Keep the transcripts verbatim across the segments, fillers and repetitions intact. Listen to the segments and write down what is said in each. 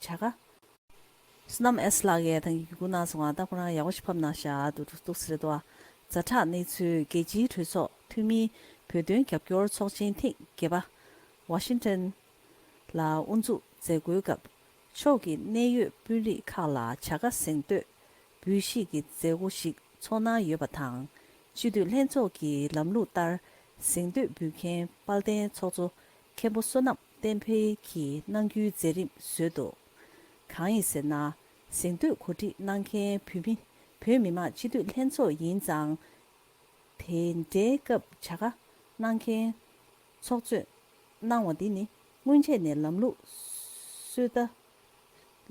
བྱ་དགའ། བསོད་ནམས་ཨེས་ལགས་ཀྱིས་ད་གིན་སྒུག་གནང་སོང་ང་། ད་ཁོ་རང་ཡག་པོ་ཞིག་ཕབ་གནང་ཤག་འདུག་འདུག་ཟེར་འདུག་ཛ་དྲག་གནས་ཚུལ། རྒྱལ་སྤྱིའི་གྲོས་ཚོགས་འཐུས་མིའི་བོད་དོན་རྒྱབ་སྐྱོར་ཚོགས་ཆེན་ཐེངས་བརྒྱད་པ་ཝ་ཤིང་ཊོན་ལ་དབུ་འཛུགས་མཛད་སྒོའི་སྐབས། ཕྱོགས་ཀྱི་གནད་ཡོད་དཔོན་རིགས་ཁག་ལ་བྱ་དགའ་གཟེངས་བསྟོད་འབུལ་བཞེས་ཀྱི་མཛད་སྒོ་ཞིག་ཚོགས་གནང་ཡོད་པ་དང་། སྤྱི་འཐུས་ལྷན་ཚོགས་ཀྱི་ལམ་ལུགས་ལྟར་གཟེངས་བསྟོད་འབུལ་མཁན་དཔལ་ལྡན་ཚོགས་གཙོ་མཁན་པོ་བསོད་ནམས་བསྟན་འཕེལ་གྱིས་གནང་རྒྱུའི་མཛད་རིམ་བཟོས་འདུག་གང་ཡིན་ཟེར་ན། གཟེངས་བསྟོད་གོ་སྒྲིག་གནང་མཁན་བོད་མི་བོད་མི་མང་སྤྱི་འཐུས་ལྷན་ཚོགས་ཡིན་ཙང་། དེ་འདྲའི་སྐབས་བྱ་དགའ་གནང་མཁན་ཚོགས་གཙོས་གནང་བ་འདི་ནི་སྔོན་ཆད་ནས་ལམ་ལུགས་སྲོལ་ལྟ།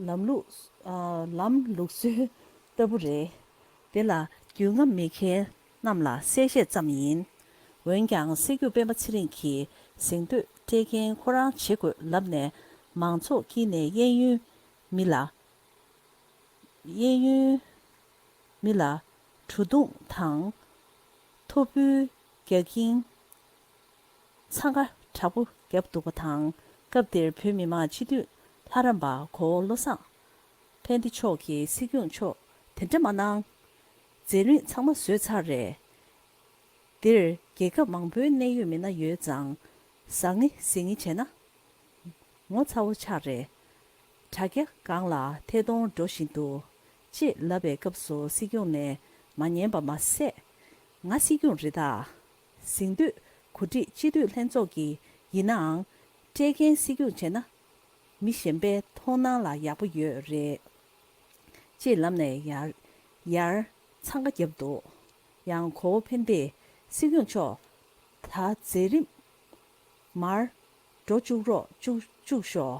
ལམ་ལུགས། ཨ། ལམ་ལུགས་སྲོལ་ལྟ་བུ་རེད། དེ་ལ་རྒྱུས་མངའ་མེད་མཁན་རྣམས་ལ་གསལ་བཤད་ཙམ་ཡིན། འོན་ཀྱང་སྲིད་སྐྱོང་སྤེན་པ་ཚེ་རིང་གིས་གཟེངས་བསྟོད་སྤྲད་མཁན་ཁོ་རང་བྱེད་དགོས་ལབ་ནས་མང་ཚོགས་དཀྱིལ་ནས་གཡས་གཡོན་མི་ལ། གཡས་གཡོན་མི་ལ་གྲུ་གདུང་དང་ཐོ་འབུལ་རྒྱག་གིན་འཚང་ཁ་དྲག་པོ་བརྒྱབ་འདུག་པ་དང་། སྐབས་དེར་བོད་མི་མང་སྤྱི་འཐུས་ལྷ་རམས་པ་གོ་བོ་བློ་བཟང་ཕན་བདེ་མཆོག་གིས་སྲིད་སྐྱོང་མཆོག་དེ་འདྲ་མ་གནང་། མཛད་རིམ་ཚང་མ་བཟོས་ཚར་རེད། འདིར་རྒྱལ་ཁབ་མང་པོའི་གནད་ཡོད་མི་སྣ་ཡོད་ཙང་། ཟང་ངེ་ཟིང་ངེ་བྱས་ན་ངོ་ཚ་བོ་ཆགས་རེད། དྲ་རྒྱ་སྒང་ལ་ཐད་གཏོང་འགྲོ་བཞིན་འདུག་ཅེས་ལབ་པའི་སྐབས་སུ་སྲིད་སྐྱོང་ནས་མ་ཉན་པ་མ་ཟད། ང་སྲིད་སྐྱོང་རེད་ད། གཟེངས་བསྟོད་གོ་སྒྲིག་སྤྱི་འཐུས་ལྷན་ཚོགས་ཀྱི་ཡིན་ནའང་། སྤྲད་མཁན་སྲིད་སྐྱོང་བྱས་ན་མི་གཞན་པའི་མཐོང་སྣང་ལ་ཡག་པོ་ཡོད་རེད། ཅེས་ལབ་ནས་ཡར་ཡར་འཚང་ཁ་བརྒྱབ་འདུག་ཡང་གོ་བོ་ཕན་བདེས་སྲིད་སྐྱོང་མཆོག་ད་མཛད་རིམ་མར་འགྲོ་བཅུག་རོགས་བཅུག་བཅུག་ཤོག་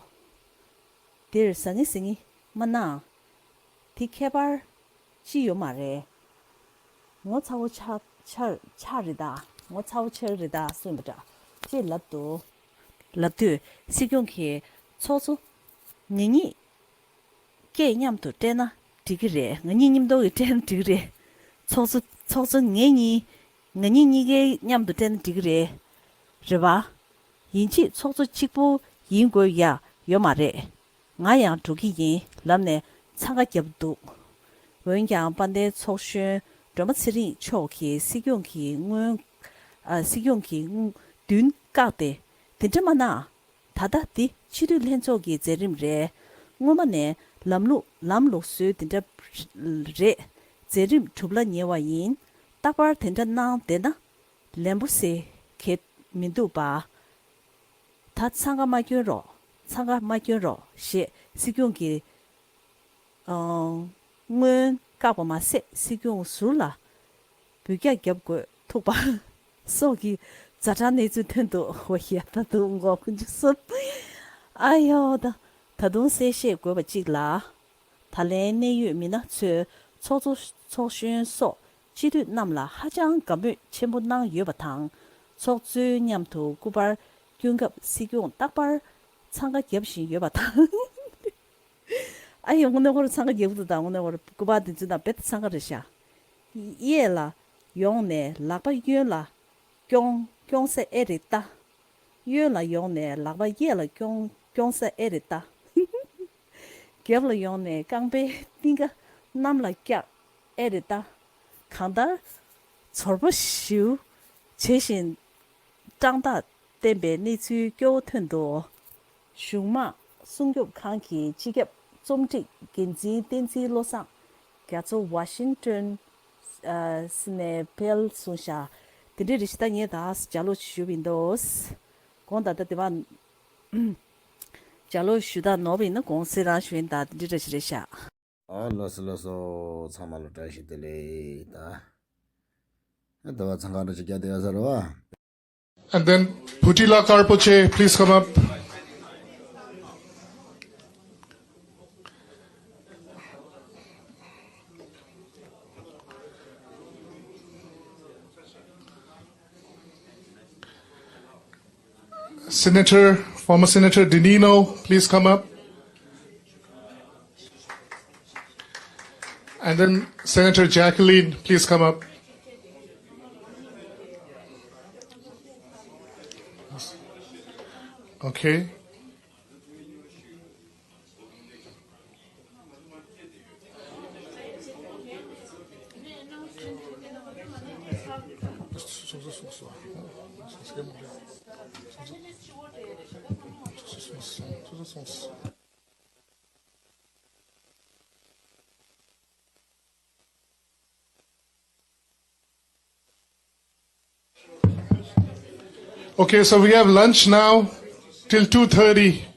འདིར་ཟང་ངེ་ཟིང་ངེ་མ་གནང་། དེ་ཁྱད་པར་ཅི་ཡོད་མ་རེད། ངོ་ཚ་བོ་ཆགས་ཆགས་ཆགས་རེད་ད། ངོ་ཚ་བོ་ཆགས་རེད་ད་གསུངས་པ་འདྲ་ཅེས་ལབ་འདུག་ལབ་དུས་སྲིད་སྐྱོང་གིས་ཚོགས་གཙོ་ང་གཉིས་སྐད་མཉམ་དུ་སྤྲད་ན་འགྲིག་གི་རེད། ང་གཉིས་མཉམ་དུ་གི་སྤྲད་ན་འགྲིག་གི་རེད། ཚོགས་གཙོ་ཚོགས་གཙོ་ངེད་གཉིས་ང་གཉིས་གཉིས་ཀའི་མཉམ་དུ་སྤྲད་ན་འགྲིག་གི་རེད། རེད་པ། ཡིན་གཅིག་ཚོགས་གཙོ་གཅིག་པུ་ཡིན་དགོས་ཡ་ཡོད་མ་རེད། ང་ཡང་འགྲོ་གི་ཡིན་ལབ་ནས་འཚང་ཁ་བརྒྱབ་འདུག་འོན་ཀྱང་དཔལ་ལྡན་ཚོགས་གཞོན་སྒྲོལ་མ་ཚེ་རིང་མཆོག་གིས་སྲིད་སྐྱོང་གི་སྔོན། ཨ། སྲིད་སྐྱོང་གི་མདུན་བཀག་སྟེ། དེ་འདྲ་མ་གནང་། ད་ལྟ་འདི་སྤྱི་འཐུས་ལྷན་ཚོགས་ཀྱི་མཛད་རིམ་རེད། སྔོན་མ་ནས་ལམ་ལུགས་ལམ་ལུགས་སྲོལ་འདི་འདྲ་རེད། མཛད་རིམ་གྲུབ་ལ་ཉེ་བ་ཡིན། རྟག་པར་དེ་འདྲ་གནང་བསྡད་ན་ལན་པོ་ཟེར་གྱི་མི་འདུག་པ། ད་འཚང་ཁ་མ་སྐྱོན་རོགས། འཚང་ཁ་མ་སྐྱོན་རོགས་ཞེས་སྲིད་སྐྱོང་གིས། ཨང་། སྔོན་བཀག་པ་མ་ཟད་སྲིད་སྐྱོང་ཟུར་ལ་འབུད་རྒྱག་བརྒྱབ་དགོས་ཐུག་པ་སོགས་ཀྱི་ཛ་དྲག་གནས་ཚུལ་ཐོན་འདུག་འོ་ཡ། ད་དུང་མགོ་ཀུན་ཅི་སོབ། ཨ་ཡོ་ད། ད་དུང་གསལ་བཤད་དགོས་པ་གཅིག་ལ། ད་ལན་གནད་ཡོད་མི་སྣ་ཚོས་ཚོགས་གཙོ་ཚོགས་གཞོན་སོགས་སྤྱི་འཐུས་རྣམས་ལ་ཧ་ཅང་དགའ་མོས་ཆེན་པོ་གནང་ཡོད་པ་དང་། ཚོགས་གཙོའི་མཉམ་དུ་སྐུ་པར་སྐྱོན་སྐབས་སྲིད་སྐྱོང་རྟག་པར་འཚང་ཁ་བརྒྱབ་བཞིན་ཡོད་པ་དང་། ཨ་ཡེ། དངོས་གནས་ཁོ་རང་འཚང་ཁ་རྒྱག་གི་འདུག་ད་དངོས་གནས་ཁོ་རང་སྐུ་པར་འདི་ཚོའི་ནང་རྦད་དེ་འཚང་ཁ་རེད་ཤག་གཡས་ལ་ཡོང་ནས་ལག་པ་གཡོན་ལ་རྐྱོང་རྐྱོང་ས་ཨེ་རེད་ད། གཡོན་ལ་ཡོང་ནས་ལག་པ་གཡས་ལ་རྐྱོང་རྐྱོང་ས་ཨེ་རེད་ད། རྒྱབ་ལ་ཡོང་ནས་རྐང་པའི་རྟིང་ཀ་གནམ་ལ་བཀྱག་ཨེ་རེད་ད། གང་ལྟར་ཚོར་པོ་ཞེ་པོ་བྱེད་བཞིན་སྐྲག་ཐག་བསྟན་པའི་གནས་ཚུལ་སྐྱོ་བོ་ཐོན་འདུག་གཞུང་དམངས་སྲུང་སྐྱོབ་ཁང་གི་སྤྱི་ཁྱབ་རྩོམ་སྒྲིག་འགན་འཛིན་བསྟན་འཛིན་བློ་བཟང་རྒྱ་མཚོ་ཝ་ཤིང་ཏོན་ཨ་སི་ནས་ཕེལ་གསུངས་ཤག་དེ་འདྲའི་རེ་ཞིག་ད་ངས་ད་ལྗགས་ཀློག་ཞུས་པ་ཡིན་འདུག་དགོངས་དག་ད་དེ་བ་ལྗགས་ཀློག་ཞུ་དག་ནོར་བ་ཡིན་ན་དགོངས་སེལ་རང་ཞུ་ཡིན་ད་དེ་འདྲའི་རེ་ཞིག་རེད་ཤག་ཨ་ལགས་སོ་ལགས་སོ། ཚང་མ་ལ་བཀྲ་ཤིས་བདེ་ལེགས་ད། ཨ་ད་བ་ཚང་ཁ་འདྲ་ཞིག་རྒྱ་དེ་ཡ་ས་ར་བ། And then Phutila Karpoche, please come up. Senator, former Senator Dinino, please come up. And then Senator Jacqueline, please come up. Okay. Okay, so we have lunch now till two thirty.